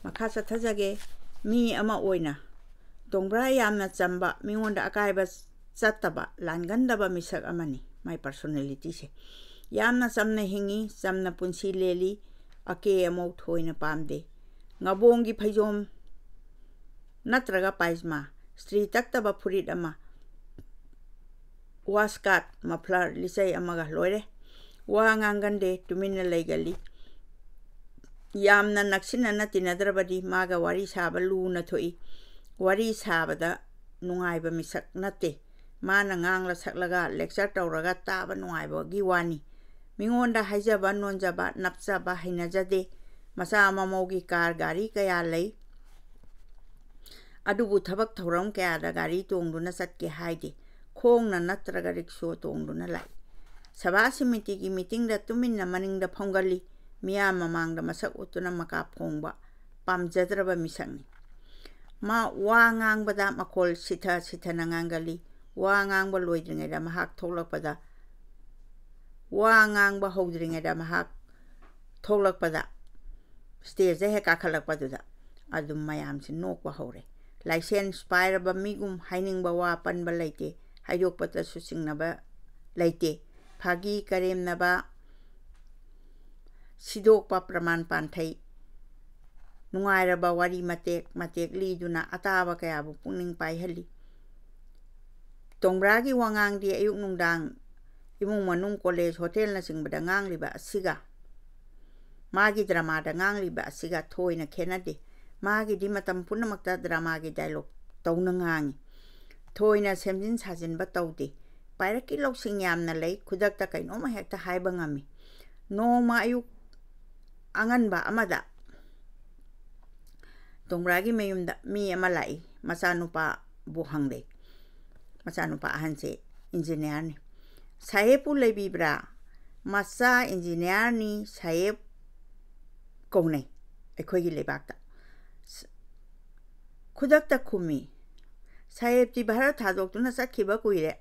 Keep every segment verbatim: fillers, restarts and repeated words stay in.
ꯃꯈꯥ ꯆꯠꯊꯖꯒꯦ꯫ ꯃꯤ ꯑꯃ ꯑꯣꯏꯅ ꯇꯣꯡꯕ꯭ꯔꯥ ꯌꯥꯝꯅ ꯆꯝꯕ, ꯃꯤꯉꯣꯟꯗ ꯑꯀꯥꯏꯕ ꯆꯠꯇꯕ, ꯂꯥꯟꯒꯟꯗꯕ ꯃꯤꯁꯛ ꯑꯃꯅꯤ꯫ ꯃꯥꯏ ꯄꯔꯁꯣꯅꯦꯂꯤꯇꯤꯁꯦ ꯌꯥꯝꯅ ꯆꯝꯅ ꯍꯤꯡꯉꯤ, ꯆꯝꯅ ꯄꯨꯟꯁꯤ ꯂꯦꯜꯂꯤ꯫ ꯑꯀꯦ ꯑꯃꯧ ꯊꯣꯏꯅ ꯄꯥꯝꯗꯦ꯫ ꯉꯕꯣꯡꯒꯤ ꯐꯩꯖꯣꯝ ꯅꯠꯇ꯭ꯔꯒ ꯄꯥꯏꯖꯃꯥ, ꯁ꯭ꯇ꯭ꯔꯤ ꯇꯛꯇꯕ ꯐꯨꯔꯤꯠ ꯑꯃ, ꯋꯥꯁꯀꯥꯠ, ꯃꯐ꯭ꯂꯔ, ꯂꯤꯆꯩ ꯑꯃꯒ ꯂꯣꯏꯔꯦ꯫ ꯋꯥ ꯉꯥꯡꯒꯟꯗꯦ, ꯇꯨꯃꯤꯟꯅ ꯂꯩꯒꯜꯂꯤ꯫ ꯌꯥꯝꯅ ꯅꯛꯁꯤꯟꯅꯅ ꯇꯤꯟꯅꯗ꯭ꯔꯕꯗꯤ ꯃꯥꯒ ꯋꯥꯔꯤ ꯁꯥꯕ ꯂꯨꯅ ꯊꯣꯛꯏ꯫ ꯋꯥꯔꯤ ꯁꯥꯕꯗ ꯅꯨꯡꯉꯥꯏꯕ ꯃꯤꯁꯛ ꯅꯠꯇꯦ꯫ ꯃꯥꯅ ꯉꯥꯡꯂ ꯁꯛꯂꯒ ꯂꯦꯛꯆꯔ ꯇꯧꯔꯒ ꯇꯥꯕ ꯅꯨꯡꯉꯥꯏꯕꯒꯤ ꯋꯥꯅꯤ꯫ ꯃꯤꯉꯣꯟꯗ ꯍꯥꯏꯖꯕ, ꯅꯣꯟꯖꯕ, ꯅꯞꯆꯕ ꯍꯩꯅꯖꯗꯦ꯫ ꯃꯆꯥ ꯃꯃꯧꯒꯤ ꯀꯥꯔ ꯒꯥꯔꯤ ꯀꯌꯥ ꯂꯩ꯫ ꯑꯗꯨꯕꯨ ꯊꯕꯛ ꯊꯧꯔꯝ ꯀꯌꯥꯗ ꯒꯥꯔꯤ ꯇꯣꯡꯗꯨꯅ ꯆꯠꯀꯦ ꯍꯥꯏꯗꯦ꯫ ꯈꯣꯡꯅ ꯅꯠꯇ꯭ꯔꯒ ꯔꯤꯛꯁꯣ ꯇꯣꯡꯗꯨꯅ ꯂꯥꯛꯏ꯫ ꯁꯚꯥ ꯁꯤꯃꯤꯇꯤꯒꯤ ꯃꯤꯇꯤꯡꯗ ꯇꯨꯃꯤꯟꯅ ꯃꯅꯤꯡꯗ ꯐꯝꯒꯜꯂꯤ꯫ ꯃꯤꯌꯥꯝ ꯃꯃꯥꯡꯗ ꯃꯁꯛ ꯎꯠꯇꯨꯅ ꯃꯀꯥ ꯐꯣꯡꯕ ꯄꯥꯝꯖꯗ꯭ꯔꯕ ꯃꯤꯁꯛꯅꯤ꯫ ꯃꯥ ꯋꯥ ꯉꯥꯡꯕꯗ ꯃꯈꯣꯜ ꯁꯤꯊ ꯁꯤꯊꯅ ꯉꯥꯡꯒꯜꯂꯤ꯫ ꯋꯥ ꯉꯥꯡꯕ ꯂꯣꯏꯗ꯭ꯔꯤꯉꯩꯗ ꯃꯍꯥꯛ ꯊꯣꯛꯂꯛꯄꯗ, ꯋꯥ ꯉꯥꯡꯕ ꯍꯧꯗ꯭ꯔꯤꯉꯩꯗ ꯃꯍꯥꯛ ꯊꯣꯛꯂꯛꯄꯗ, ꯁ꯭ꯇꯦꯖꯇ ꯍꯦꯛ ꯀꯥꯈꯠꯂꯛꯄꯗꯨꯗ ꯑꯗꯨꯝ ꯃꯌꯥꯝꯁꯦ ꯅꯣꯛꯄ ꯍꯧꯔꯦ꯫ ꯂꯥꯏꯁꯦꯟꯁ ꯄꯥꯏꯔꯕ ꯃꯤꯒꯨꯝ ꯍꯥꯏꯅꯤꯡꯕ ꯋꯥ ꯄꯟꯕ ꯂꯩꯇꯦ, ꯍꯥꯏꯗꯣꯛꯄꯗꯁꯨ ꯆꯤꯡꯅꯕ ꯂꯩꯇꯦ꯫ ꯐꯥꯒꯤ ꯀꯔꯦꯝꯅꯕ, ꯁꯤꯗꯣꯛꯄ, ꯄ꯭ꯔꯃꯥꯟ ꯄꯥꯟꯊꯩ, ꯅꯨꯡꯉꯥꯏꯔꯕ ꯋꯥꯔꯤ ꯃꯇꯦꯛ ꯃꯇꯦꯛ ꯂꯤꯗꯨꯅ ꯑꯇꯥꯕ ꯀꯌꯥꯕꯨ ꯄꯨꯛꯅꯤꯡ ꯄꯥꯏꯍꯜꯂꯤ꯫ ꯇꯣꯡꯕ꯭ꯔꯥꯒꯤ ꯋꯥꯉꯥꯡꯗꯤ ꯑꯌꯨꯛ ꯅꯨꯡꯗꯥꯡ ꯏꯃꯨꯡ ꯃꯅꯨꯡ, ꯀꯣꯂꯦꯖ, ꯍꯣꯇꯦꯜꯅꯆꯤꯡꯕꯗ ꯉꯥꯡꯂꯤꯕ ꯑꯁꯤꯒ ꯃꯥꯒꯤ ꯗ꯭ꯔꯃꯥꯗ ꯉꯥꯡꯂꯤꯕ ꯑꯁꯤꯒ ꯊꯣꯏꯅ ꯈꯦꯠꯅꯗꯦ꯫ ꯃꯥꯒꯤꯗꯤ ꯃꯇꯝ ꯄꯨꯝꯅꯃꯛꯇ ꯗ꯭ꯔꯃꯥꯒꯤ ꯗꯥꯏꯂꯣꯛ ꯇꯧꯅ ꯉꯥꯡꯉꯤ꯫ ꯊꯣꯏꯅ ꯁꯦꯝꯖꯤꯟ ꯁꯥꯖꯤꯟꯕ ꯇꯧꯗꯦ꯫ ꯄꯥꯏꯔꯛꯀꯤ ꯂꯧꯁꯤꯡ ꯌꯥꯝꯅ ꯂꯩ, ꯈꯨꯗꯛꯇ ꯀꯩꯅꯣꯝꯃ ꯍꯦꯛꯇ ꯍꯥꯏꯕ ꯉꯝꯃꯤ꯫ ꯅꯣꯡꯃ ꯑꯌꯨꯛ ꯑꯉꯟꯕ ꯑꯃꯗ ꯇꯣꯡꯕ꯭ꯔꯥꯒꯤ ꯃꯌꯨꯝꯗ ꯃꯤ ꯑꯃ ꯂꯥꯛꯏ, ꯃꯆꯥꯅꯨꯄꯥꯕꯨ ꯍꯪꯂꯦ꯫ ꯃꯆꯥꯅꯨꯄꯥ ꯑꯍꯟꯁꯦ ꯏꯟꯖꯤꯅꯤꯌꯥꯔꯅꯤ꯫ "ꯁꯥꯍꯦꯕꯄꯨ ꯂꯩꯕꯤꯕ꯭ꯔꯥ?" ꯃꯆꯥ ꯏꯟꯖꯤꯅꯤꯌꯥꯔꯅꯤ, ꯁꯥꯍꯦꯕ ꯀꯧꯅꯩ ꯑꯩꯈꯣꯏꯒꯤ ꯂꯩꯕꯥꯛꯇ꯫ ꯈꯨꯗꯛꯇ ꯈꯨꯝꯃꯤ, "ꯁꯥꯍꯦꯕꯇꯤ ꯚꯥꯔꯠ ꯊꯥꯗꯣꯛꯇꯨꯅ ꯆꯠꯈꯤꯕ ꯀꯨꯏꯔꯦ꯫"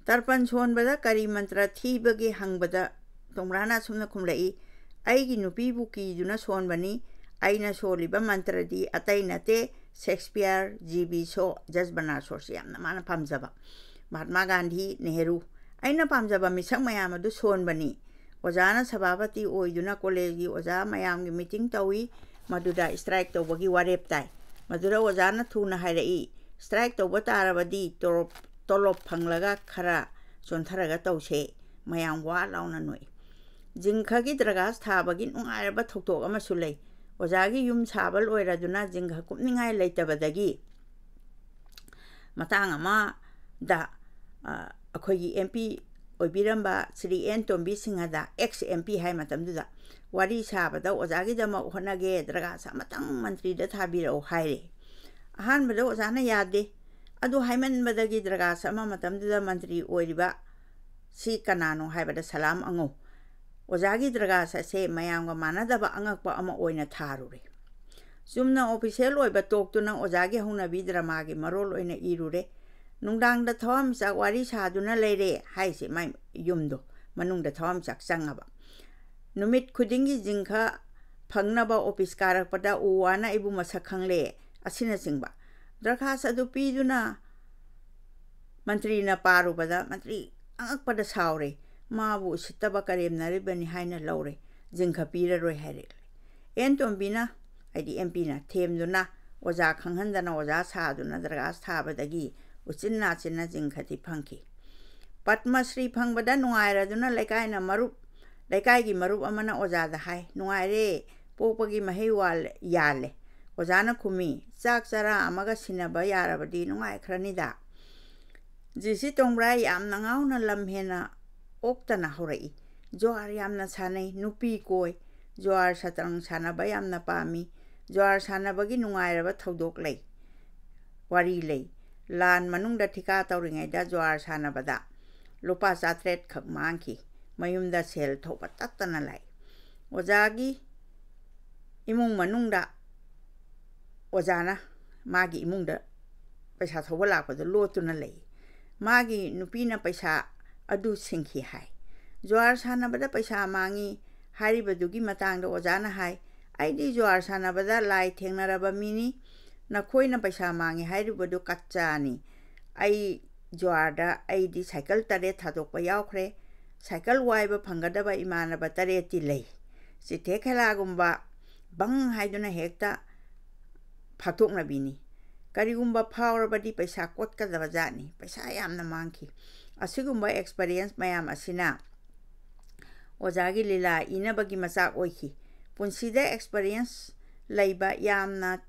ꯇꯔꯄꯟ ꯁꯣꯟꯕꯗ ꯀꯔꯤ ꯃꯟꯇ꯭ꯔ ꯊꯤꯕꯒꯦ ꯍꯪꯕꯗ ꯇꯣꯡꯕ꯭ꯔꯥꯅ ꯑꯁꯨꯝꯅ ꯈꯨꯝꯂꯛꯏ, "ꯑꯩꯒꯤ ꯅꯨꯄꯤꯕꯨ ꯀꯤꯗꯨꯅ ꯁꯣꯟꯕꯅꯤ, ꯑꯩꯅ ꯁꯣꯜꯂꯤꯕ ꯃꯟꯇ꯭ꯔꯗꯤ ꯑꯇꯩ ꯅꯠꯇꯦ, ꯁꯦꯛꯁꯄꯤꯌꯔ, ꯖꯤ ꯕꯤ ꯁꯣ, ꯖꯁ ꯕꯔꯅꯥꯔꯗ ꯁꯣꯁꯤ ꯌꯥꯝꯅ ꯃꯥꯅ ꯄꯥꯝꯖꯕ꯫ ꯃꯍꯥꯠꯃꯥ ꯒꯥꯟꯙꯤ, ꯅꯦꯍꯔꯨ, ꯑꯩꯅ ꯄꯥꯝꯖꯕ ꯃꯤꯁꯛ ꯃꯌꯥꯝ ꯑꯗꯨ ꯁꯣꯟꯕꯅꯤ꯫ ꯑꯣꯖꯥꯅ ꯁꯚꯥꯄꯇꯤ ꯑꯣꯏꯗꯨꯅ ꯀꯣꯂꯦꯖꯒꯤ ꯑꯣꯖꯥ ꯃꯌꯥꯝꯒꯤ ꯃꯤꯇꯤꯡ ꯇꯧꯏ꯫ ꯃꯗꯨꯗ ꯁ꯭ꯇ꯭ꯔꯥꯏꯛ ꯇꯧꯕꯒꯤ ꯋꯥꯔꯦꯞ ꯇꯥꯏ꯫ ꯃꯗꯨꯗ ꯑꯣꯖꯥꯅ ꯊꯨꯅ ꯍꯥꯏꯔꯛꯏ, "ꯁ꯭ꯇ꯭ꯔꯥꯏꯛ ꯇꯧꯕ ꯇꯥꯔꯕꯗꯤ ꯇꯣꯂꯣꯞ, ꯇꯣꯂꯣꯞ ꯐꯪꯂꯒ ꯈꯔ ꯆꯣꯟꯊꯔꯒ ꯇꯧꯁꯦ"꯫ ꯃꯌꯥꯝ ꯋꯥ ꯂꯥꯎꯅ ꯅꯣꯛꯏ꯫ ꯖꯤꯡꯈꯒꯤ ꯗ꯭ꯔꯒꯥꯁ ꯊꯥꯕꯒꯤ ꯅꯨꯡꯉꯥꯏꯔꯕ ꯊꯧꯗꯣꯛ ꯑꯃꯁꯨ ꯂꯩ꯫ ꯑꯣꯖꯥꯒꯤ ꯌꯨꯝ ꯁꯥꯕ ꯂꯣꯏꯔꯗꯨꯅ ꯖꯤꯡꯈ ꯀꯨꯞꯅꯤꯡꯉꯥꯏ ꯂꯩꯇꯕꯗꯒꯤ ꯃꯇꯥꯡ ꯑꯃꯗ, ꯑ, ꯑꯩꯈꯣꯏꯒꯤ ꯑꯦꯝ ꯄꯤ ꯑꯣꯏꯕꯤꯔꯝꯕ ꯁ꯭ꯔꯤ ꯑꯦꯟ ꯇꯣꯝꯕꯤ ꯁꯤꯡꯍꯗ, ꯑꯦꯛꯁ ꯑꯦꯝ ꯄꯤ ꯍꯥꯏ ꯃꯇꯝꯗꯨꯗ, ꯋꯥꯔꯤ ꯁꯥꯕꯗ ꯑꯣꯖꯥꯒꯤꯗꯃꯛ ꯍꯣꯠꯅꯒꯦ, ꯗ꯭ꯔꯒꯥꯁ ꯑꯃꯇꯪ ꯃꯟꯇ꯭ꯔꯤꯗ ꯊꯥꯕꯤꯔꯛꯎ ꯍꯥꯏꯔꯦ꯫ ꯑꯍꯥꯟꯕꯗ ꯑꯣꯖꯥꯅ ꯌꯥꯗꯦ꯫ ꯑꯗꯨ ꯍꯥꯏꯃꯟꯕꯗꯒꯤ ꯗ꯭ꯔꯒꯥꯁ ꯑꯃ ꯃꯇꯝꯗꯨꯗ ꯃꯟꯇ꯭ꯔꯤ ꯑꯣꯏꯔꯤꯕ ꯁꯤ ꯀꯅꯥꯅꯣ ꯍꯥꯏꯕꯗ ꯁꯂꯥꯝ ꯑꯉꯧ꯫ ꯑꯣꯖꯥꯒꯤ ꯗ꯭ꯔꯒꯥꯁ ꯑꯁꯦ ꯃꯌꯥꯝꯒ ꯃꯥꯟꯅꯗꯕ ꯑꯉꯛꯄ ꯑꯃ ꯑꯣꯏꯅ ꯊꯥꯔꯨꯔꯦ꯫ ꯆꯨꯝꯅ ꯑꯣꯐꯤꯁꯦꯜ ꯑꯣꯏꯕ ꯇꯣꯛꯇꯨꯅ ꯑꯣꯖꯥꯒꯤ ꯍꯧꯅꯕꯤ ꯗ꯭ꯔꯃꯥꯒꯤ ꯃꯔꯣꯜ ꯑꯣꯏꯅ ꯏꯔꯨꯔꯦ꯫ ꯅꯨꯡꯗꯥꯡꯗ ꯊꯋꯥꯟꯃꯤꯆꯥꯛ ꯋꯥꯔꯤ ꯁꯥꯗꯨꯅ ꯂꯩꯔꯦ ꯍꯥꯏꯁꯦ ꯃꯥꯏ ꯌꯨꯝꯗꯣ, ꯃꯅꯨꯡꯗ ꯊꯋꯥꯟꯃꯤꯆꯥꯛ ꯆꯪꯉꯕ꯫ ꯅꯨꯃꯤꯠ ꯈꯨꯗꯤꯡꯒꯤ ꯖꯤꯡꯈ ꯐꯪꯅꯕ ꯑꯣꯐꯤꯁ ꯀꯥꯔꯛꯄꯗ ꯎ ꯋꯥꯅ ꯑꯩꯕꯨ ꯃꯁꯛ ꯈꯪꯂꯦ ꯑꯁꯤꯅꯆꯤꯡꯕ꯫ ꯗꯔꯈꯥꯁ ꯑꯗꯨ ꯄꯤꯗꯨꯅ ꯃꯟꯇ꯭ꯔꯤꯅ ꯄꯥꯔꯨꯕꯗ ꯃꯟꯇ꯭ꯔꯤ ꯑꯉꯛꯄꯗ ꯁꯥꯎꯔꯦ꯫ ꯃꯥꯕꯨ ꯎꯁꯤꯠꯇꯕ ꯀꯔꯦꯝꯅꯔꯤꯕꯅꯤ ꯍꯥꯏꯅ ꯂꯧꯔꯦ꯫ ꯖꯤꯡꯈ ꯄꯤꯔꯔꯣꯏ ꯍꯥꯏꯔꯛꯂꯦ꯫ ꯑꯦꯟ ꯇꯣꯝꯕꯤꯅ, ꯍꯥꯏꯗꯤ ꯑꯦꯝ ꯄꯤꯅ ꯊꯦꯝꯗꯨꯅ ꯑꯣꯖꯥ ꯈꯪꯍꯟꯗꯅ ꯑꯣꯖꯥ ꯁꯥꯗꯨꯅ ꯗꯔꯒꯥꯁ ꯊꯥꯕꯗꯒꯤ ꯎꯆꯤꯟ ꯅꯥꯆꯤꯟꯅ ꯖꯤꯡꯈꯗꯤ ꯐꯪꯈꯤ꯫ ꯄꯗꯃꯁ꯭ꯔꯤ ꯐꯪꯕꯗ ꯅꯨꯡꯉꯥꯏꯔꯗꯨꯅ ꯂꯩꯀꯥꯏꯅ ꯃꯔꯨꯞ, ꯂꯩꯀꯥꯏꯒꯤ ꯃꯔꯨꯞ ꯑꯃꯅ ꯑꯣꯖꯥꯗ ꯍꯥꯏ, "ꯅꯨꯡꯉꯥꯏꯔꯦ, ꯄꯣꯛꯄꯒꯤ ꯃꯍꯩ ꯋꯥꯜ-, ꯌꯥꯜꯂꯦ"꯫ ꯑꯣꯖꯥꯅ ꯈꯨꯝꯃꯤ, "ꯆꯥꯛ ꯆꯔꯥ ꯑꯃꯒ ꯁꯤꯟꯅꯕ ꯌꯥꯔꯕꯗꯤ ꯅꯨꯡꯉꯥꯏꯈ꯭ꯔꯅꯤꯗ"꯫ ꯖꯤ ꯁꯤ ꯇꯣꯡꯕ꯭ꯔꯥ ꯌꯥꯝꯅ ꯉꯥꯎꯅ ꯂꯝ ꯍꯦꯟꯅ ꯑꯣꯛꯇꯅ ꯍꯧꯔꯛꯏ꯫ ꯖ꯭ꯋꯥꯔ ꯌꯥꯝꯅ ꯁꯥꯟꯅꯩ, ꯅꯨꯄꯤ ꯀꯣꯏ꯫ ꯖ꯭ꯋꯥꯔ ꯁꯇ꯭ꯔꯪ ꯁꯥꯟꯅꯕ ꯌꯥꯝꯅ ꯄꯥꯝꯃꯤ꯫ ꯖ꯭ꯋꯥꯔ ꯁꯥꯟꯅꯕꯒꯤ ꯅꯨꯡꯉꯥꯏꯔꯕ ꯊꯧꯗꯣꯛ ꯂꯩ, ꯋꯥꯔꯤ ꯂꯩ꯫ ꯂꯥꯟ ꯃꯅꯨꯡꯗ ꯊꯤꯀꯥ ꯇꯧꯔꯤꯉꯩꯗ ꯖ꯭ꯋꯥꯔ ꯁꯥꯟꯅꯕꯗ ꯂꯨꯄꯥ ꯆꯥꯇ꯭ꯔꯦꯠ ꯈꯛ ꯃꯥꯡꯈꯤ꯫ ꯃꯌꯨꯝꯗ ꯁꯦꯜ ꯊꯧꯕ ꯇꯠꯇꯅ ꯂꯥꯛꯏ꯫ ꯑꯣꯖꯥꯒꯤ ꯏꯃꯨꯡ ꯃꯅꯨꯡꯗ ꯑꯣꯖꯥꯅ ꯃꯥꯒꯤ ꯏꯃꯨꯡꯗ ꯄꯩꯁꯥ ꯊꯧꯕ ꯂꯥꯛꯄꯗ ꯂꯣꯠꯇꯨꯅ ꯂꯩ꯫ ꯃꯥꯒꯤ ꯅꯨꯄꯤꯅ ꯄꯩꯁꯥ ꯑꯗꯨ ꯁꯤꯡꯈꯤ ꯍꯥꯏ꯫ ꯖ꯭ꯋꯥꯔ ꯁꯥꯟꯅꯕꯗ ꯄꯩꯁꯥ ꯃꯥꯡꯉꯤ ꯍꯥꯏꯔꯤꯕꯗꯨꯒꯤ ꯃꯇꯥꯡꯗ ꯑꯣꯖꯥꯅ ꯍꯥꯏ, ꯑꯩꯗꯤ ꯖꯨꯋꯥꯔ ꯁꯥꯟꯅꯕꯗ ꯂꯥꯏ ꯊꯦꯡꯅꯔꯕ ꯃꯤꯅꯤ꯫ ꯅꯈꯣꯏꯅ ꯄꯩꯁꯥ ꯃꯥꯡꯉꯤ ꯍꯥꯏꯔꯤꯕꯗꯨ ꯀꯠꯆꯥꯅꯤ꯫ ꯑꯩ ꯖꯨꯋꯥꯔꯗ ꯑꯩꯗꯤ ꯁꯥꯏꯀꯜ ꯇꯔꯦꯠ ꯊꯥꯗꯣꯛꯄ ꯌꯥꯎꯈ꯭ꯔꯦ꯫ ꯁꯥꯏꯀꯜ ꯋꯥꯏꯕ ꯐꯪꯒꯗꯕ ꯏꯃꯥꯟꯅꯕ ꯇꯔꯦꯠꯇꯤ ꯂꯩ꯫ ꯆꯤꯊꯦ ꯈꯦꯂꯥꯒꯨꯝꯕ ꯕꯪ ꯍꯥꯏꯗꯨꯅ ꯍꯦꯛꯇ ꯐꯥꯛꯇꯣꯛꯅꯕꯤꯅꯤ꯫ ꯀꯔꯤꯒꯨꯝꯕ ꯐꯥꯎꯔꯕꯗꯤ ꯄꯩꯁꯥ ꯀꯣꯠꯀꯗꯕ ꯖꯥꯠꯅꯤ꯫ ꯄꯩꯁꯥ ꯌꯥꯝꯅ ꯃꯥꯡꯈꯤ꯫ ꯑꯁꯤꯒꯨꯝꯕ experience ꯃꯌꯥꯝ ꯑꯁꯤꯅ ꯑꯣꯖꯥꯒꯤ ꯂꯤꯂꯥ ꯏꯅꯕꯒꯤ ꯃꯆꯥꯛ ꯑꯣꯏꯈꯤ꯫ ꯄꯨꯟꯁꯤꯗ experience ꯂꯩꯕ, ꯌꯥꯝꯅ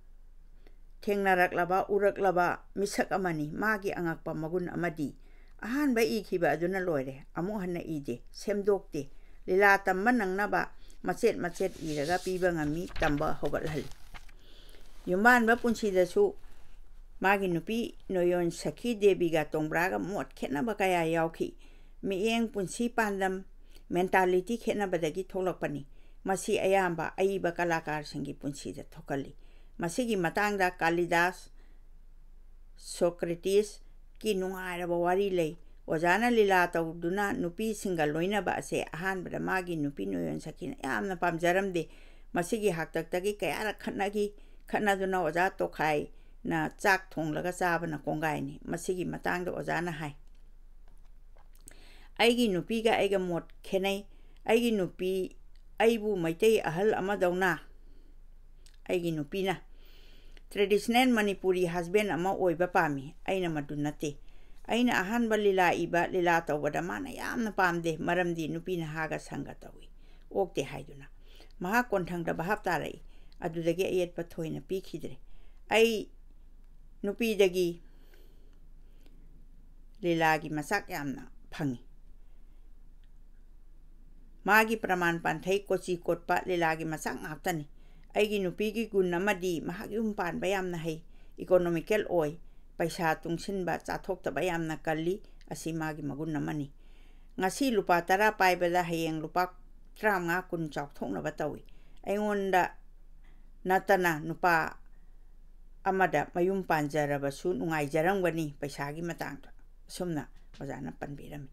ꯊꯦꯡꯅꯔꯛꯂꯕ, ꯎꯔꯛꯂꯕ ꯃꯤꯁꯛ ꯑꯃꯅꯤ꯫ ꯃꯥꯒꯤ ꯑꯉꯛꯄ ꯃꯒꯨꯟ ꯑꯃꯗꯤ ꯑꯍꯥꯟꯕ ꯏꯈꯤꯕ ꯑꯗꯨꯅ ꯂꯣꯏꯔꯦ, ꯑꯃꯨꯛ ꯍꯟꯅ ꯏꯗꯦ, ꯁꯦꯝꯗꯣꯛꯇꯦ꯫ ꯂꯤꯂꯥ ꯇꯝꯕ ꯅꯪꯅꯕ ꯃꯆꯦꯠ ꯃꯆꯦꯠ ꯏꯔꯒ ꯄꯤꯕ ꯉꯝꯃꯤ, ꯇꯝꯕ ꯍꯧꯒꯠꯍꯜꯂꯤ꯫ ꯌꯨꯝꯕꯥꯟꯕ ꯄꯨꯟꯁꯤꯗꯁꯨ ꯃꯥꯒꯤ ꯅꯨꯄꯤ ꯅꯣꯌꯣꯟ ꯁꯈꯤ ꯗꯦꯕꯤꯒ ꯇꯣꯡꯕ꯭ꯔꯥꯒ ꯃꯣꯠ ꯈꯦꯠꯅꯕ ꯀꯌꯥ ꯌꯥꯎꯈꯤ꯫ ꯃꯤꯠꯌꯦꯡ, ꯄꯨꯟꯁꯤ ꯄꯥꯟꯗꯝ, mentality ꯈꯦꯠꯅꯕꯗꯒꯤ ꯊꯣꯛꯂꯛꯄꯅꯤ꯫ ꯃꯁꯤ ꯑꯌꯥꯝꯕ ꯑꯏꯕ ꯀꯂꯥꯀꯥꯔꯁꯤꯡꯒꯤ ꯄꯨꯟꯁꯤꯗ ꯊꯣꯛꯍꯜꯂꯤ꯫ ꯃꯁꯤꯒꯤ ꯃꯇꯥꯡꯗ ꯀꯥꯂꯤꯗꯥꯁ, ꯁꯣꯀ꯭ꯔꯦꯇꯤꯁꯀꯤ ꯅꯨꯡꯉꯥꯏꯔꯕ ꯋꯥꯔꯤ ꯂꯩ꯫ ꯑꯣꯖꯥꯅ ꯂꯤꯂꯥ ꯇꯧꯗꯨꯅ ꯅꯨꯄꯤꯁꯤꯡꯒ ꯂꯣꯏꯅꯕ ꯑꯁꯦ ꯑꯍꯥꯟꯕꯗ ꯃꯥꯒꯤ ꯅꯨꯄꯤ ꯅꯣꯌꯣꯟ ꯁꯈꯤꯅ ꯌꯥꯝꯅ ꯄꯥꯝꯖꯔꯝꯗꯦ꯫ ꯃꯁꯤꯒꯤ ꯍꯥꯛꯇꯛꯇꯒꯤ ꯀꯌꯥꯔꯛ ꯈꯠꯅꯈꯤ꯫ ꯈꯠꯅꯗꯨꯅ ꯑꯣꯖꯥ ꯇꯣꯈꯥꯏꯅ ꯆꯥꯛ ꯊꯣꯡꯂꯒ ꯆꯥꯕꯅ ꯀꯣꯡꯒꯥꯏꯅꯤ꯫ ꯃꯁꯤꯒꯤ ꯃꯇꯥꯡꯗ ꯑꯣꯖꯥꯅ ꯍꯥꯏ, "ꯑꯩꯒꯤ ꯅꯨꯄꯤꯒ ꯑꯩꯒ ꯃꯣꯠ ꯈꯦꯠꯅꯩ꯫ ꯑꯩꯒꯤ ꯅꯨꯄꯤ ꯑꯩꯕꯨ ꯃꯩꯇꯩ ꯑꯍꯜ ꯑꯃꯗꯧꯅ ꯑꯩꯒꯤ ꯅꯨꯄꯤꯅ traditional Manipuri husband ꯑꯃ ꯑꯣꯏꯕ ꯄꯥꯝꯃꯤ꯫ ꯑꯩꯅ ꯃꯗꯨ ꯅꯠꯇꯦ꯫ ꯑꯩꯅ ꯑꯍꯥꯟꯕ ꯂꯤꯂꯥ ꯏꯕ, ꯂꯤꯂꯥ ꯇꯧꯕꯗ ꯃꯥꯅ ꯌꯥꯝꯅ ꯄꯥꯝꯗꯦ, ꯃꯔꯝꯗꯤ ꯅꯨꯄꯤ ꯅꯍꯥꯒ ꯁꯪꯒ ꯇꯧꯏ, ꯑꯣꯛꯇꯦ ꯍꯥꯏꯗꯨꯅ꯫ ꯃꯍꯥꯛ ꯀꯣꯟꯊꯪꯗ ꯚꯥꯞ ꯇꯥꯔꯛꯏ꯫ ꯑꯗꯨꯗꯒꯤ ꯑꯌꯦꯠꯄ ꯊꯣꯏꯅ ꯄꯤꯈꯤꯗ꯭ꯔꯦ꯫ ꯑꯩ ꯅꯨꯄꯤꯗꯒꯤ ꯂꯤꯂꯥꯒꯤ ꯃꯆꯥꯛ ꯌꯥꯝꯅ ꯐꯪꯉꯤ꯫ ꯃꯥꯒꯤ ꯄ꯭ꯔꯃꯥꯟ ꯄꯥꯟꯊꯩ ꯀꯣꯆꯤ ꯀꯣꯠꯄ ꯂꯤꯂꯥꯒꯤ ꯃꯆꯥꯛ ꯉꯥꯛꯇꯅꯤ꯫ ꯑꯩꯒꯤ ꯅꯨꯄꯤꯒꯤ ꯒꯨꯟ ꯑꯃꯗꯤ ꯃꯍꯥꯛ ꯌꯨꯝ ꯄꯥꯟꯕ ꯌꯥꯝꯅ ꯍꯩ, economical ꯑꯣꯏ, ꯄꯩꯁꯥ ꯇꯨꯡꯁꯤꯟꯕ, ꯆꯥꯊꯣꯛꯇꯕ ꯌꯥꯝꯅ ꯀꯜꯂꯤ꯫ ꯑꯁꯤ ꯃꯥꯒꯤ ꯃꯒꯨꯟ ꯑꯃꯅꯤ꯫ ꯉꯁꯤ ꯂꯨꯄꯥ ꯇꯔꯥ ꯄꯥꯏꯕꯗ ꯍꯌꯦꯡ ꯂꯨꯄꯥ ꯇꯔꯥꯃꯉꯥ, ꯀꯨꯟ ꯆꯥꯎꯊꯣꯛꯅꯕ ꯇꯧꯏ꯫ ꯑꯩꯉꯣꯟꯗ ꯅꯠꯇꯅ ꯅꯨꯄꯥ ꯑꯃꯗ ꯃꯌꯨꯝ ꯄꯥꯟꯖꯔꯕꯁꯨ ꯅꯨꯡꯉꯥꯏꯖꯔꯝꯒꯅꯤ ꯄꯩꯁꯥꯒꯤ ꯃꯇꯥꯡꯗ"꯫ ꯑꯁꯨꯝꯅ ꯑꯣꯖꯥꯅ ꯄꯟꯕꯤꯔꯝꯃꯤ꯫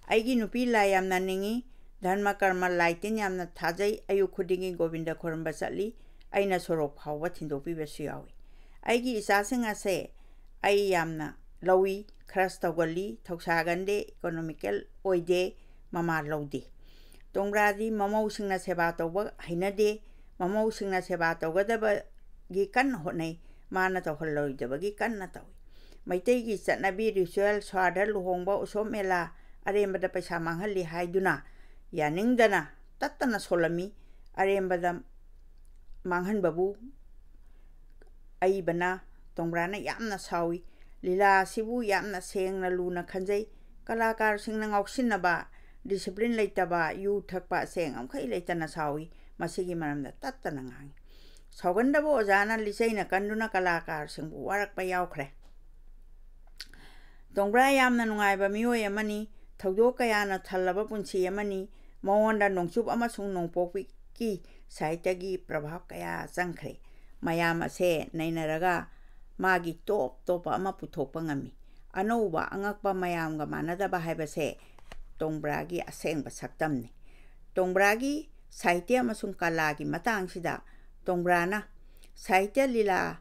ꯑꯩꯒꯤ ꯅꯨꯄꯤ ꯂꯥꯏ ꯌꯥꯝꯅ ꯅꯤꯡꯉꯤ꯫ ꯙꯔꯃ ꯀꯔꯃ ꯂꯥꯏ ꯇꯤꯟ ꯌꯥꯝꯅ ꯊꯥꯖꯩ꯫ ꯑꯌꯨꯛ ꯈꯨꯗꯤꯡꯒꯤ ꯒꯣꯕꯤꯟꯗ ꯈꯣꯏꯔꯝꯕ ꯆꯠꯂꯤ꯫ ꯑꯩꯅ ꯁꯣꯔꯣꯛ ꯐꯥꯎꯕ ꯊꯤꯟꯗꯣꯛꯄꯤꯕꯁꯨ ꯌꯥꯎꯏ꯫ ꯑꯩꯒꯤ ꯏꯆꯥꯁꯤꯡ ꯑꯁꯦ ꯑꯩ ꯌꯥꯝꯅ ꯂꯧꯏ, ꯈꯔꯁ ꯇꯧꯒꯜꯂꯤ, ꯊꯧꯁꯥꯒꯟꯗꯦ, ꯏꯀꯣꯅꯣꯃꯤꯀꯦꯜ ꯑꯣꯏꯗꯦ, ꯃꯃꯥ ꯂꯧꯗꯦ꯫ ꯇꯣꯡꯕ꯭ꯔꯥꯗꯤ ꯃꯃꯧꯁꯤꯡꯅ ꯁꯦꯕꯥ ꯇꯧꯕ ꯍꯩꯅꯗꯦ꯫ ꯃꯃꯧꯁꯤꯡꯅ ꯁꯦꯕꯥ ꯇꯧꯒꯗꯕꯒꯤ ꯀꯟꯅ ꯍꯣꯠꯅꯩ, ꯃꯥꯅ ꯇꯧꯍꯜꯂꯣꯏꯗꯕꯒꯤ ꯀꯟꯅ ꯇꯧꯏ꯫ ꯃꯩꯇꯩꯒꯤ ꯆꯠꯅꯕꯤ, ꯔꯤꯆꯨꯋꯦꯜ, ꯁ꯭ꯋꯥꯔꯗ, ꯂꯨꯍꯣꯡꯕ, ꯎꯁꯣꯞ ꯃꯦꯂꯥ, ꯑꯔꯦꯝꯕꯗ ꯄꯩꯁꯥ ꯃꯥꯡꯍꯜꯂꯤ ꯍꯥꯏꯗꯨꯅ ꯌꯥꯅꯤꯡꯗꯅ ꯇꯠꯇꯅ ꯁꯣꯜꯂꯝꯃꯤ꯫ ꯑꯔꯦꯝꯕꯗ ꯃꯥꯡꯍꯟꯕꯕꯨ ꯑꯏꯕꯅ ꯇꯣꯡꯕ꯭ꯔꯥꯅ ꯌꯥꯝꯅ ꯁꯥꯎꯏ꯫ ꯂꯤꯂꯥ ꯑꯁꯤꯕꯨ ꯌꯥꯝꯅ ꯁꯦꯡꯅ ꯂꯨꯅ ꯈꯟꯖꯩ꯫ ꯀꯂꯥꯀꯥꯔꯁꯤꯡꯅ ꯉꯥꯎꯁꯤꯟꯅꯕ, ꯗꯤꯁꯤꯄ꯭ꯂꯤꯟ ꯂꯩꯇꯕ, ꯌꯨ ꯊꯛꯄ, ꯑꯁꯦꯡ ꯑꯃꯈꯩ ꯂꯩꯇꯅ ꯁꯥꯎꯏ꯫ ꯃꯁꯤꯒꯤ ꯃꯔꯝꯗ ꯇꯠꯇꯅ ꯉꯥꯡꯏ꯫ ꯁꯥꯎꯒꯟꯗꯕ ꯑꯣꯖꯥꯅ ꯂꯤꯆꯩꯅ ꯀꯟꯗꯨꯅ ꯀꯂꯥꯀꯥꯔꯁꯤꯡꯕꯨ ꯋꯥꯔꯛꯄ ꯌꯥꯎꯈ꯭ꯔꯦ꯫ ꯇꯣꯡꯕ꯭ꯔꯥ ꯌꯥꯝꯅ ꯅꯨꯡꯉꯥꯏꯕ ꯃꯤꯑꯣꯏ ꯑꯃꯅꯤ꯫ ꯊꯧꯗꯣꯛ ꯀꯌꯥꯅ ꯊꯜꯂꯕ ꯄꯨꯟꯁꯤ ꯑꯃꯅꯤ꯫ ꯃꯉꯣꯟꯗ ꯅꯣꯡꯆꯨꯞ ꯑꯃꯁꯨꯡ ꯅꯣꯡꯄꯣꯛꯀꯤ ꯁꯥꯍꯤꯇ꯭ꯌꯒꯤ ꯄ꯭ꯔꯚꯥꯕ ꯀꯌꯥ ꯆꯪꯈ꯭ꯔꯦ꯫ ꯃꯌꯥꯝ ꯑꯁꯦ ꯅꯩꯅꯔꯒ ꯃꯥꯒꯤ ꯇꯣꯞ ꯇꯣꯞꯄ ꯑꯃ ꯄꯨꯊꯣꯛꯄ ꯉꯝꯃꯤ꯫ ꯑꯅꯧꯕ, ꯑꯉꯛꯄ, ꯃꯌꯥꯝꯒ ꯃꯥꯟꯅꯗꯕ ꯍꯥꯏꯕꯁꯦ ꯇꯣꯡꯕ꯭ꯔꯥꯒꯤ ꯑꯁꯦꯡꯕ ꯁꯛꯇꯝꯅꯤ꯫ ꯇꯣꯡꯕ꯭ꯔꯥꯒꯤ ꯁꯥꯍꯤꯇ꯭ꯌ ꯑꯃꯁꯨꯡ ꯀꯂꯥꯒꯤ ꯃꯇꯥꯡꯁꯤꯗ ꯇꯣꯡꯕ꯭ꯔꯥꯅ ꯁꯥꯍꯤꯇ꯭ꯌ ꯂꯤꯂꯥ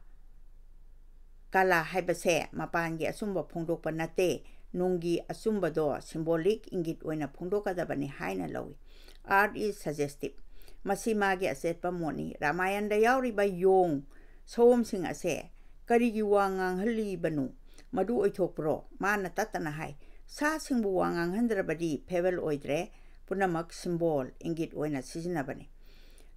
ꯀꯂꯥ ꯍꯥꯏꯕꯁꯦ ꯃꯄꯥꯟꯒꯤ ꯑꯆꯨꯝꯕ ꯐꯣꯡꯗꯣꯛꯄ ꯅꯠꯇꯦ, ꯅꯨꯡꯒꯤ ꯑꯆꯨꯝꯕꯗꯣ ꯁꯤꯝꯕꯣꯂꯤꯛ ꯏꯪꯒꯤꯠ ꯑꯣꯏꯅ ꯐꯣꯡꯗꯣꯛꯀꯗꯕꯅꯤ ꯍꯥꯏꯅ ꯂꯧꯏ꯫ Art is suggestive꯫ ꯃꯁꯤ ꯃꯥꯒꯤ ꯑꯆꯦꯠꯄ ꯃꯣꯠꯅꯤ꯫ ꯔꯥꯃꯥꯌꯟꯗ ꯌꯥꯎꯔꯤꯕ ꯌꯣꯡ ꯁꯑꯣꯝꯁꯤꯡ ꯑꯁꯦ ꯀꯔꯤꯒꯤ ꯋꯥ ꯉꯥꯡꯍꯜꯂꯤꯕꯅꯣ? ꯃꯗꯨ ꯑꯣꯏꯊꯣꯛꯄ꯭ꯔꯣ? ꯃꯥꯅ ꯇꯠꯇꯅ ꯍꯥꯏ, "ꯁꯥꯁꯤꯡꯕꯨ ꯋꯥ ꯉꯥꯡꯍꯟꯗ꯭ꯔꯕꯗꯤ ꯐꯦꯕꯜ ꯑꯣꯏꯗ꯭ꯔꯦ, ꯄꯨꯝꯅꯃꯛ ꯁꯤꯝꯕꯣꯜ, ꯏꯪꯒꯤꯠ ꯑꯣꯏꯅ ꯁꯤꯖꯤꯟꯅꯕꯅꯤ"꯫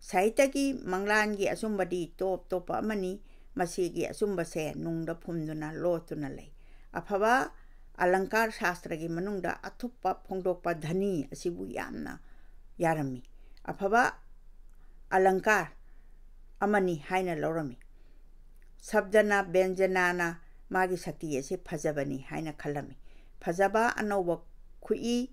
ꯁꯥꯍꯤꯇ꯭ꯌꯒꯤ ꯃꯪꯂꯥꯟꯒꯤ ꯑꯆꯨꯝꯕꯗꯤ ꯇꯣꯞ ꯇꯣꯞꯄ ꯑꯃꯅꯤ꯫ ꯃꯁꯤꯒꯤ ꯑꯆꯨꯝꯕꯁꯦ ꯅꯨꯡꯗ ꯐꯨꯝꯗꯨꯅ ꯂꯣꯠꯇꯨꯅ ꯂꯩ꯫ ꯑꯐꯕ ꯑꯂꯪꯀꯥꯔ ꯁꯥꯁꯇ꯭ꯔꯒꯤ ꯃꯅꯨꯡꯗ ꯑꯊꯨꯞꯄ ꯐꯣꯡꯗꯣꯛꯄ ꯙꯅꯤ ꯑꯁꯤꯕꯨ ꯌꯥꯝꯅ ꯌꯥꯔꯝꯃꯤ꯫ ꯑꯐꯕ ꯑꯂꯪꯀꯥꯔ ꯑꯃꯅꯤ ꯍꯥꯏꯅ ꯂꯧꯔꯝꯃꯤ꯫ ꯁꯕꯗꯅ, ꯕꯦꯟꯖꯅꯥꯅ ꯃꯥꯒꯤ ꯁꯛꯇꯤ ꯑꯁꯤ ꯐꯖꯕꯅꯤ ꯍꯥꯏꯅ ꯈꯜꯂꯝꯃꯤ꯫ ꯐꯖꯕ ꯑꯅꯧꯕ ꯈꯨꯏ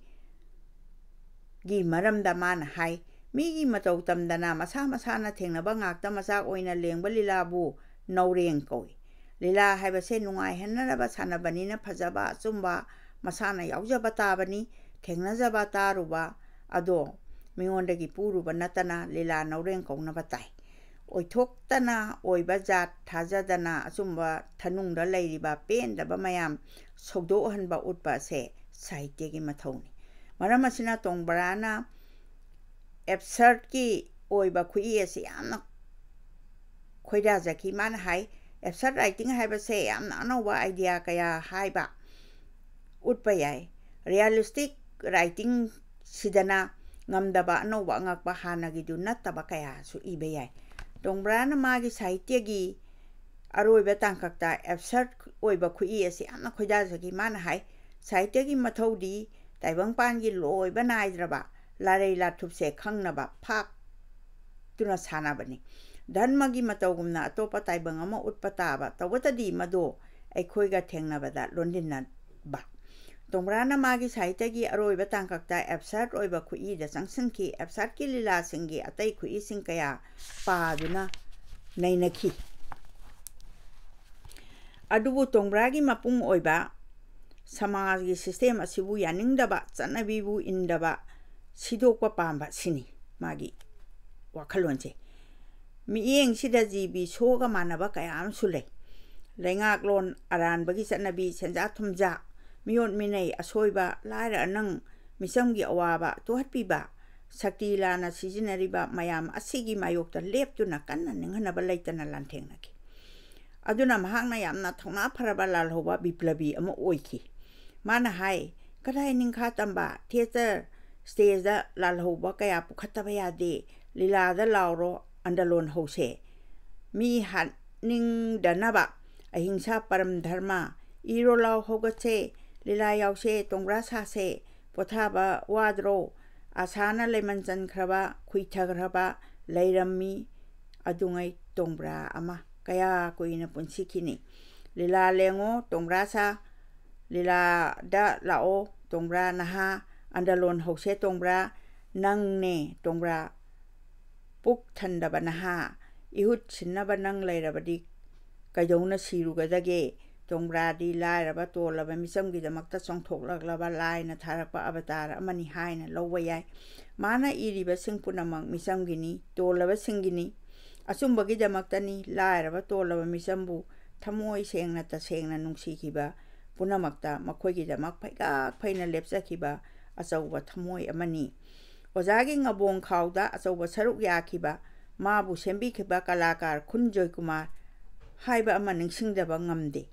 ꯒꯤ ꯃꯔꯝꯗ ꯃꯥꯅ ꯍꯥꯏ, "ꯃꯤꯒꯤ ꯃꯇꯧ ꯇꯝꯗꯅ ꯃꯁꯥ ꯃꯁꯥꯅ ꯊꯦꯡꯅꯕ ꯉꯥꯛꯇ ꯃꯆꯥꯛ ꯑꯣꯏꯅ ꯂꯦꯡꯕ ꯂꯤꯂꯥꯕꯨ ꯅꯧꯔꯦꯡ ꯀꯧꯏ꯫ ꯂꯤꯂꯥ ꯍꯥꯏꯕꯁꯦ ꯅꯨꯡꯉꯥꯏꯍꯟꯅꯅꯕ ꯁꯥꯟꯅꯕꯅꯤꯅ ꯐꯖꯕ, ꯑꯆꯨꯝꯕ, ꯃꯁꯥꯅ ꯌꯥꯎꯖꯕ ꯇꯥꯕꯅꯤ꯫ ꯊꯦꯡꯅꯖꯕ, ꯇꯥꯔꯨꯕ, ꯑꯗꯣ ꯃꯤꯉꯣꯟꯗꯒꯤ ꯄꯨꯔꯨꯕ ꯅꯠꯇꯅ ꯂꯤꯂꯥ ꯅꯧꯔꯦꯡ ꯀꯧꯅꯕ ꯇꯥꯏ꯫ ꯑꯣꯏꯊꯣꯛꯇꯅ ꯑꯣꯏꯕ ꯖꯥꯠ ꯊꯥꯖꯗꯅ ꯑꯆꯨꯝꯕ ꯊꯅꯨꯡꯗ ꯂꯩꯔꯤꯕ ꯄꯦꯟꯗꯕ ꯃꯌꯥꯝ ꯁꯧꯗꯣꯛꯍꯟꯕ ꯎꯠꯄ ꯑꯁꯦ ꯁꯥꯍꯤꯇ꯭ꯌꯒꯤ ꯃꯊꯧꯅꯤ꯫ ꯃꯔꯝ ꯑꯁꯤꯅ ꯇꯣꯡꯕ꯭ꯔꯥꯅ ꯑꯦꯕꯁꯔꯠꯀꯤ ꯑꯣꯏꯕ ꯈꯨꯏ ꯑꯁꯤ ꯌꯥꯝꯅ ꯈꯣꯏꯗꯥꯖꯈꯤ꯫ ꯃꯥꯅ ꯍꯥꯏ, ꯑꯦꯕꯁꯔꯠ ꯔꯥꯏꯇꯤꯡ ꯍꯥꯏꯕꯁꯦ ꯌꯥꯝꯅ ꯑꯅꯧꯕ ꯑꯥꯏꯗꯤꯌꯥ ꯀꯌꯥ ꯍꯥꯏꯕ ꯎꯠꯄ ꯌꯥꯏ꯫ ꯔꯤꯌꯦꯂꯤꯁꯇꯤꯛ ꯔꯥꯏꯇꯤꯡ ꯁꯤꯗꯅ ꯉꯝꯗꯕ ꯑꯅꯧꯕ ꯑꯉꯛꯄ ꯍꯥꯟꯅꯒꯤꯗꯨ ꯅꯠꯇꯕ ꯀꯌꯥꯁꯨ ꯏꯕ ꯌꯥꯏ꯫ ꯇꯣꯡꯕ꯭ꯔꯥꯅ ꯃꯥꯒꯤ ꯁꯥꯍꯤꯇ꯭ꯌꯒꯤ ꯑꯔꯣꯏꯕ ꯇꯥꯡꯀꯛꯇ ꯑꯦꯕꯁꯔꯠ ꯑꯣꯏꯕ ꯈꯨꯏ ꯑꯁꯤ ꯌꯥꯝꯅ ꯈꯣꯏꯗꯥꯖꯈꯤ꯫ ꯃꯥꯅ ꯍꯥꯏ, ꯁꯥꯍꯤꯇ꯭ꯌꯒꯤ ꯃꯊꯧꯗꯤ ꯇꯥꯏꯕꯪꯄꯥꯟꯒꯤ ꯂꯣꯏꯕ ꯅꯥꯏꯗ꯭ꯔꯕ ꯂꯥꯔꯩ ꯂꯥꯊꯨꯞꯁꯦ ꯈꯪꯅꯕ ꯐꯥꯛꯇꯨꯅ ꯁꯥꯟꯅꯕꯅꯤ꯫ ꯙꯔꯃꯒꯤ ꯃꯇꯧꯒꯨꯝꯅ ꯑꯇꯣꯞꯄ ꯇꯥꯏꯕꯪ ꯑꯃ ꯎꯠꯄ ꯇꯥꯕ, ꯇꯧꯕꯇꯗꯤ ꯃꯗꯨ ꯑꯩꯈꯣꯏꯒ ꯊꯦꯡꯅꯕꯗ ꯂꯣꯟꯗꯤꯟꯅꯕ꯫ ꯇꯣꯡꯕ꯭ꯔꯥꯅ ꯃꯥꯒꯤ ꯁꯥꯍꯤꯇ꯭ꯌꯒꯤ ꯑꯔꯣꯏꯕ ꯇꯥꯡꯀꯛꯇ ꯑꯦꯕꯁꯔꯠ ꯑꯣꯏꯕ ꯈꯨꯠꯏꯗ ꯆꯪꯁꯤꯟꯈꯤ꯫ ꯑꯦꯕꯁꯔꯠꯀꯤ ꯂꯤꯂꯥꯁꯤꯡꯒꯤ ꯑꯇꯩ ꯈꯨꯠꯏꯁꯤꯡ ꯀꯌꯥ ꯄꯥꯗꯨꯅ ꯅꯩꯅꯈꯤ꯫ ꯑꯗꯨꯕꯨ ꯇꯣꯡꯕ꯭ꯔꯥꯒꯤ ꯃꯄꯨꯡ ꯑꯣꯏꯕ ꯁꯃꯥꯖꯒꯤ ꯁꯤꯁꯇꯦꯝ ꯑꯁꯤꯕꯨ ꯌꯥꯅꯤꯡꯗꯕ, ꯆꯠꯅꯕꯤꯕꯨ ꯏꯟꯗꯕ, ꯁꯤꯗꯣꯛꯄ ꯄꯥꯝꯕ ꯁꯤꯅꯤ ꯃꯥꯒꯤ ꯋꯥꯈꯜꯂꯣꯟꯁꯦ꯫ ꯃꯤꯠꯌꯦꯡꯁꯤꯗ ꯖꯤ ꯕꯤ ꯁꯣꯒ ꯃꯥꯟꯅꯕ ꯀꯌꯥ ꯑꯃꯁꯨ ꯂꯩ꯫ ꯂꯩꯉꯥꯛꯂꯣꯟ ꯑꯔꯥꯟꯕꯒꯤ ꯆꯠꯅꯕꯤ, ꯁꯦꯟꯖꯥ ꯊꯨꯝꯖꯥ, ꯃꯤꯑꯣꯠ ꯃꯤꯅꯩ, ꯑꯁꯣꯏꯕ, ꯂꯥꯏꯔ ꯑꯅꯪ, ꯃꯤꯆꯝꯒꯤ ꯑꯋꯥꯕ ꯇꯨꯍꯠꯄꯤꯕ, ꯁꯛꯇꯤ ꯂꯥꯟꯅ ꯁꯤꯖꯤꯟꯅꯔꯤꯕ ꯃꯌꯥꯝ ꯑꯁꯤꯒꯤ ꯃꯥꯌꯣꯛꯇ ꯂꯦꯞꯇꯨꯅ ꯀꯟꯅ ꯅꯤꯡꯍꯟꯅꯕ ꯂꯩꯇꯅ ꯂꯥꯟꯊꯦꯡꯅꯈꯤ꯫ ꯑꯗꯨꯅ ꯃꯍꯥꯛꯅ ꯌꯥꯝꯅ ꯊꯧꯅꯥ ꯐꯔꯕ ꯂꯥꯜꯍꯧꯕ ꯕꯤꯄ꯭ꯂꯕꯤ ꯑꯃ ꯑꯣꯏꯈꯤ꯫ ꯃꯥꯅ ꯍꯥꯏ, "ꯀꯗꯥꯏ ꯅꯤꯡꯈꯥ ꯇꯝꯕ, ꯊꯤꯌꯦꯇꯔ ꯁ꯭ꯇꯦꯖꯗ ꯂꯥꯜꯍꯧꯕ ꯀꯌꯥ ꯄꯨꯈꯠꯇꯕ ꯌꯥꯗꯦ, ꯂꯤꯂꯥꯗ ꯂꯥꯎꯔꯣ, ꯑꯟꯗꯂꯣꯟ ꯍꯧꯁꯦ꯫ ꯃꯤ ꯍꯥꯠꯅꯤꯡꯗꯅꯕ ꯑꯍꯤꯡꯁꯥ ꯄꯔꯝ ꯙꯔꯃ, ꯏꯔꯣ ꯂꯥꯎ ꯍꯧꯒꯠꯁꯦ, ꯂꯤꯂꯥ ꯌꯥꯎꯁꯦ, ꯇꯣꯡꯕ꯭ꯔꯥ ꯁꯥꯁꯦ, ꯄꯣꯊꯥꯕ ꯋꯥꯗ꯭ꯔꯣ, ꯑꯁꯥꯅ ꯂꯩꯃꯟ ꯆꯟꯈ꯭ꯔꯕ, ꯈꯨꯏꯊꯈ꯭ꯔꯕ ꯂꯩꯔꯝꯃꯤ ꯑꯗꯨꯉꯩ ꯇꯣꯡꯕ꯭ꯔꯥ ꯑꯃ ꯀꯌꯥ ꯀꯨꯏꯅ ꯄꯨꯟꯁꯤꯈꯤꯅꯤ꯫ ꯂꯤꯂꯥ ꯂꯦꯡꯉꯣ ꯇꯣꯡꯕ꯭ꯔꯥ ꯁꯥ, ꯂꯤꯂꯥꯗ ꯂꯥꯛꯑꯣ ꯇꯣꯡꯕ꯭ꯔꯥ ꯅꯍꯥ, ꯑꯟꯗꯂꯣꯟ ꯍꯧꯁꯦ ꯇꯣꯡꯕ꯭ꯔꯥ, ꯅꯪꯅꯦ ꯇꯣꯡꯕ꯭ꯔꯥ ꯄꯨꯛ ꯊꯟꯗꯕ ꯅꯍꯥ, ꯏꯍꯨꯠ ꯁꯤꯟꯅꯕ ꯅꯪ ꯂꯩꯔꯕꯗꯤ ꯀꯩꯗꯧꯅ ꯁꯤꯔꯨꯒꯗꯒꯦ? ꯇꯣꯡꯕ꯭ꯔꯥꯗꯤ ꯂꯥꯏꯔꯕ ꯇꯣꯜꯂꯕ ꯃꯤꯆꯝꯒꯤꯗꯃꯛꯇ ꯆꯣꯡꯊꯣꯛꯂꯛꯂꯕ ꯂꯥꯏꯅ ꯊꯥꯔꯛꯄ ꯑꯕꯇꯥꯔ ꯑꯃꯅꯤ ꯍꯥꯏꯅ ꯂꯧꯕ ꯌꯥꯏ꯫ ꯃꯥꯅ ꯏꯔꯤꯕꯁꯤꯡ ꯄꯨꯝꯅꯃꯛ ꯃꯤꯆꯝꯒꯤꯅꯤ, ꯇꯣꯜꯂꯕꯁꯤꯡꯒꯤꯅꯤ, ꯑꯆꯨꯝꯕꯒꯤꯗꯃꯛꯇꯅꯤ꯫ ꯂꯥꯏꯔꯕ ꯇꯣꯜꯂꯕ ꯃꯤꯆꯝꯕꯨ ꯊꯃꯣꯏ ꯁꯦꯡꯅ ꯇꯁꯦꯡꯅ ꯅꯨꯡꯁꯤꯈꯤꯕ ꯄꯨꯝꯅꯃꯛꯇ ꯃꯈꯣꯏꯒꯤꯗꯃꯛ ꯐꯩꯒꯥꯛ ꯐꯩꯅ ꯂꯦꯞꯆꯈꯤꯕ ꯑꯆꯧꯕ ꯊꯃꯣꯏ ꯑꯃꯅꯤ꯫ ꯑꯣꯖꯥꯒꯤ ꯉꯕꯣꯡ ꯈꯥꯎꯗ ꯑꯆꯧꯕ ꯁꯔꯨꯛ ꯌꯥꯈꯤꯕ, ꯃꯥꯕꯨ ꯁꯦꯝꯕꯤꯈꯤꯕ ꯀꯂꯥꯀꯥꯔ ꯈꯨꯟ ꯖꯣꯏꯀꯨꯃꯥꯔ ꯍꯥꯏꯕ ꯑꯃ ꯅꯤꯡꯁꯤꯡꯗꯕ ꯉꯝꯗꯦ꯫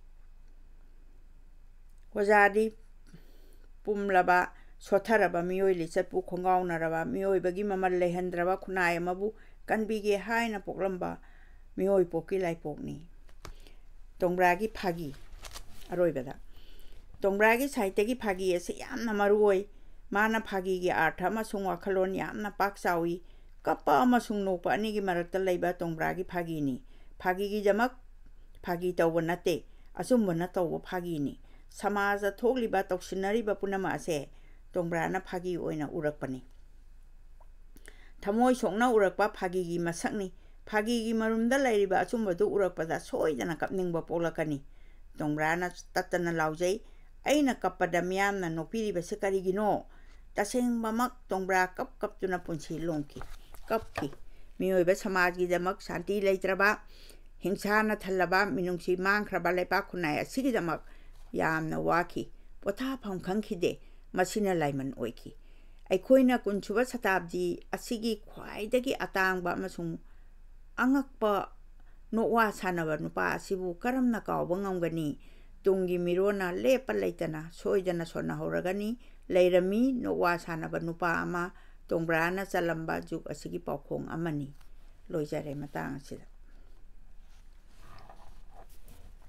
ꯑꯣꯖꯥꯗꯤ ꯄꯨꯝꯂꯕ, ꯁꯣꯠꯊꯔꯕ ꯃꯤꯑꯣꯏ ꯂꯤꯆꯠꯄꯨ ꯈꯣꯡꯒꯥꯎꯅꯔꯕ, ꯃꯤꯑꯣꯏꯕꯒꯤ ꯃꯃꯜ ꯂꯩꯍꯟꯗ꯭ꯔꯕ ꯈꯨꯟꯅꯥꯏ ꯑꯃꯕꯨ ꯀꯟꯕꯤꯒꯦ ꯍꯥꯏꯅ ꯄꯣꯛꯂꯝꯕ ꯃꯤꯑꯣꯏ ꯄꯣꯛꯀꯤ ꯂꯥꯏꯄꯣꯛꯅꯤ꯫ ꯇꯣꯡꯕ꯭ꯔꯥꯒꯤ ꯐꯥꯒꯤ꯫ ꯑꯔꯣꯏꯕꯗ, ꯇꯣꯡꯕ꯭ꯔꯥꯒꯤ ꯁꯥꯍꯤꯇ꯭ꯌꯒꯤ ꯐꯥꯒꯤ ꯑꯁꯤ ꯌꯥꯝꯅ ꯃꯔꯨ ꯑꯣꯏ꯫ ꯃꯥꯅ ꯐꯥꯒꯤꯒꯤ ꯑꯥꯔꯊ ꯑꯃꯁꯨꯡ ꯋꯥꯈꯜꯂꯣꯟ ꯌꯥꯝꯅ ꯄꯥꯛ ꯆꯥꯎꯏ꯫ ꯀꯞꯄ ꯑꯃꯁꯨꯡ ꯅꯣꯛꯄ ꯑꯅꯤꯒꯤ ꯃꯔꯛꯇ ꯂꯩꯕ ꯇꯣꯡꯕ꯭ꯔꯥꯒꯤ ꯐꯥꯒꯤꯅꯤ꯫ ꯐꯥꯒꯤꯒꯤꯗꯃꯛ ꯐꯥꯒꯤ ꯇꯧꯕ ꯅꯠꯇꯦ, ꯑꯆꯨꯝꯕꯅ ꯇꯧꯕ ꯐꯥꯒꯤꯅꯤ꯫ ꯁꯃꯥꯖꯗ ꯊꯣꯛꯂꯤꯕ, ꯇꯧꯁꯤꯟꯅꯔꯤꯕ ꯄꯨꯝꯅꯃꯛ ꯑꯁꯦ ꯇꯣꯡꯕ꯭ꯔꯥꯅ ꯐꯥꯒꯤ ꯑꯣꯏꯅ ꯎꯔꯛꯄꯅꯤ꯫ ꯊꯃꯣꯏ ꯁꯣꯛꯅ ꯎꯔꯛꯄ ꯐꯥꯒꯤꯒꯤ ꯃꯁꯛꯅꯤ꯫ ꯐꯥꯒꯤꯒꯤ ꯃꯔꯨꯝꯗ ꯂꯩꯔꯤꯕ ꯑꯆꯨꯝꯕꯗꯨ ꯎꯔꯛꯄꯗ ꯁꯣꯏꯗꯅ ꯀꯞꯅꯤꯡꯕ ꯄꯣꯛꯂꯛꯀꯅꯤ꯫ ꯇꯣꯡꯕ꯭ꯔꯥꯅ ꯇꯠꯇꯅ ꯂꯥꯎꯖꯩ, "ꯑꯩꯅ ꯀꯞꯄꯗ ꯃꯤꯌꯥꯝꯅ ꯅꯣꯛꯄꯤꯔꯤꯕꯁꯤ ꯀꯔꯤꯒꯤꯅꯣ?" ꯇꯁꯦꯡꯕꯃꯛ ꯇꯣꯡꯕ꯭ꯔꯥ ꯀꯞ ꯀꯞꯇꯨꯅ ꯄꯨꯟꯁꯤ ꯂꯣꯝꯈꯤ, ꯀꯞꯈꯤ꯫ ꯃꯤꯑꯣꯏꯕ ꯁꯃꯥꯖꯒꯤꯗꯃꯛ ꯁꯥꯟꯇꯤ ꯂꯩꯇ꯭ꯔꯕ, ꯍꯤꯡꯁꯥꯅ ꯊꯜꯂꯕ, ꯃꯤꯅꯨꯡꯁꯤ ꯃꯥꯡꯈ꯭ꯔꯕ ꯂꯩꯄꯥꯛ ꯈꯨꯟꯅꯥꯏ ꯑꯁꯤꯒꯤꯗꯃꯛ ꯌꯥꯝꯅ ꯋꯥꯈꯤ꯫ ꯄꯣꯊꯥꯐꯝ ꯈꯪꯈꯤꯗꯦ꯫ ꯃꯁꯤꯅ ꯂꯥꯏꯃꯟ ꯑꯣꯏꯈꯤ꯫ ꯑꯩꯈꯣꯏꯅ ꯀꯨꯟꯁꯨꯕ ꯁꯇꯥꯕꯗꯤ ꯑꯁꯤꯒꯤ ꯈ꯭ꯋꯥꯏꯗꯒꯤ ꯑꯇꯥꯡꯕ ꯑꯃꯁꯨꯡ ꯑꯉꯛꯄ ꯅꯣꯛꯋꯥ ꯁꯥꯟꯅꯕ ꯅꯨꯄꯥ ꯑꯁꯤꯕꯨ ꯀꯔꯝꯅ ꯀꯥꯎꯕ ꯉꯝꯒꯅꯤ? ꯇꯨꯡꯒꯤ ꯃꯤꯔꯣꯟꯅ ꯂꯦꯞꯄ ꯂꯩꯇꯅ ꯁꯣꯏꯗꯅ ꯁꯣꯟꯅꯍꯧꯔꯒꯅꯤ꯫ ꯂꯩꯔꯝꯃꯤ ꯅꯣꯛꯋꯥ ꯁꯥꯟꯅꯕ ꯅꯨꯄꯥ ꯑꯃ, ꯇꯣꯡꯕ꯭ꯔꯥꯅ ꯆꯜꯂꯝꯕ ꯖꯨꯒ ꯑꯁꯤꯒꯤ ꯄꯥꯎꯈꯣꯡ ꯑꯃꯅꯤ꯫ ꯂꯣꯏꯖꯔꯦ ꯃꯇꯥꯡ ꯑꯁꯤꯗ꯫